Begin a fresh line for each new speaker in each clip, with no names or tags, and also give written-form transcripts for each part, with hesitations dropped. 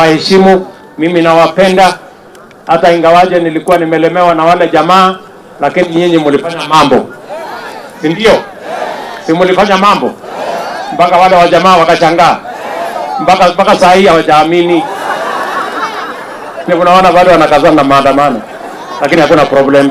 Waheshimu, mimi nawapenda, hata ingawaje nilikuwa nimelemewa na wale jamaa, lakini nyinyi mlifanya mambo, si ndio? Si mlifanya mambo mpaka wale wa jamaa wakashangaa, mpaka saa hii hawajaamini. Ni unaona bado wanakazana na maandamano, lakini hakuna problem.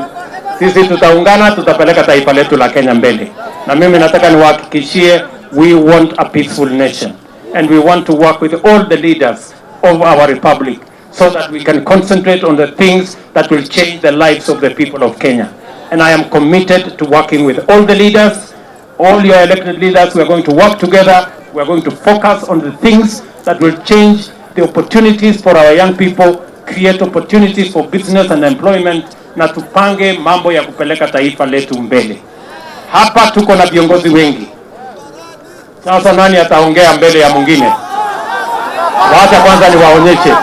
Sisi tutaungana, tutapeleka taifa letu la Kenya mbele, na mimi nataka niwahakikishie, we want a peaceful nation and we want to work with all the leaders of our republic so that we can concentrate on the things that will change the lives of the people of Kenya. And I am committed to working with all the leaders, all your elected leaders. We are going to work together. We are going to focus on the things that will change the opportunities for our young people, create opportunities for business and employment, na tupange mambo ya kupeleka taifa letu mbele. Hapa tuko na viongozi wengi. Sasa nani ataongea mbele ya mwingine? Wacha kwanza niwaonyeshe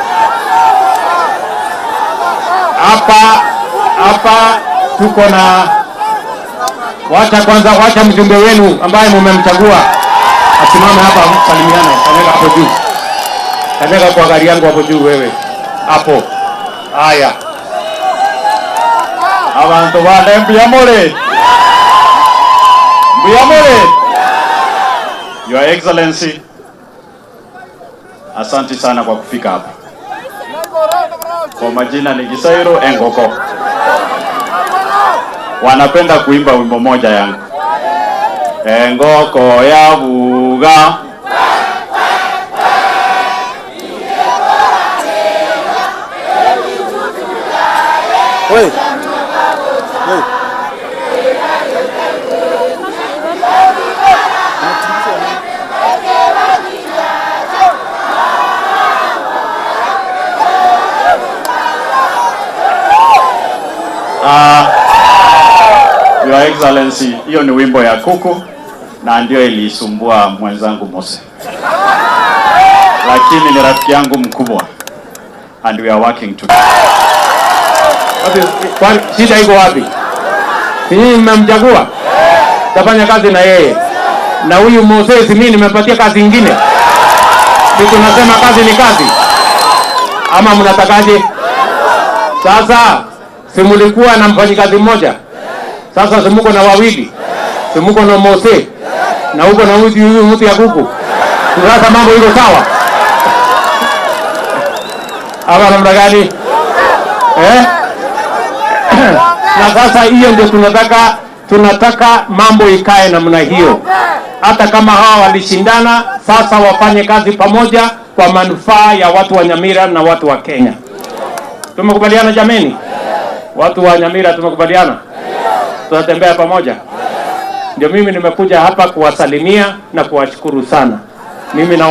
hapa hapa tuko na, wacha kwanza, wacha mjumbe wenu ambaye mumemchagua asimame hapa, salimiane. Kanyaga hapo juu, kanyaga kwa gari yangu hapo juu, wewe hapo. Haya,
Abantu bane mbuyamule, mbuyamule. Your Excellency, asante sana kwa kufika hapa. Kwa majina ni Gisairo Engoko. Wanapenda kuimba wimbo moja yangu, Engoko ya buga.
Wait. Wait.
Your Excellency, hiyo ni wimbo ya kuku na ndio ilisumbua mwenzangu Mose, lakini ni rafiki yangu mkubwa and we are working together.
Wapi, kwani shida iko wapi? Si nyinyi mmemchagua? Tafanya kazi na yeye. Na huyu Moses mimi nimempatia kazi ingine. Si tunasema kazi ni kazi? Ama mnatakaje? Sasa si mlikuwa na mfanyikazi mmoja? Sasa si mko na wawili? Si mko na Mose? Na uko na huyu mtu ya kuku? Sasa mambo iko sawa? Ama namna gani? Eh? Na sasa hiyo ndio tunataka, tunataka mambo ikae namna hiyo. Hata kama hawa walishindana, sasa wafanye kazi pamoja kwa manufaa ya watu wa Nyamira na watu wa Kenya. Tumekubaliana jameni? Watu wa Nyamira tumekubaliana? Tutatembea pamoja. Ndio mimi nimekuja hapa kuwasalimia na kuwashukuru sana. Mimi na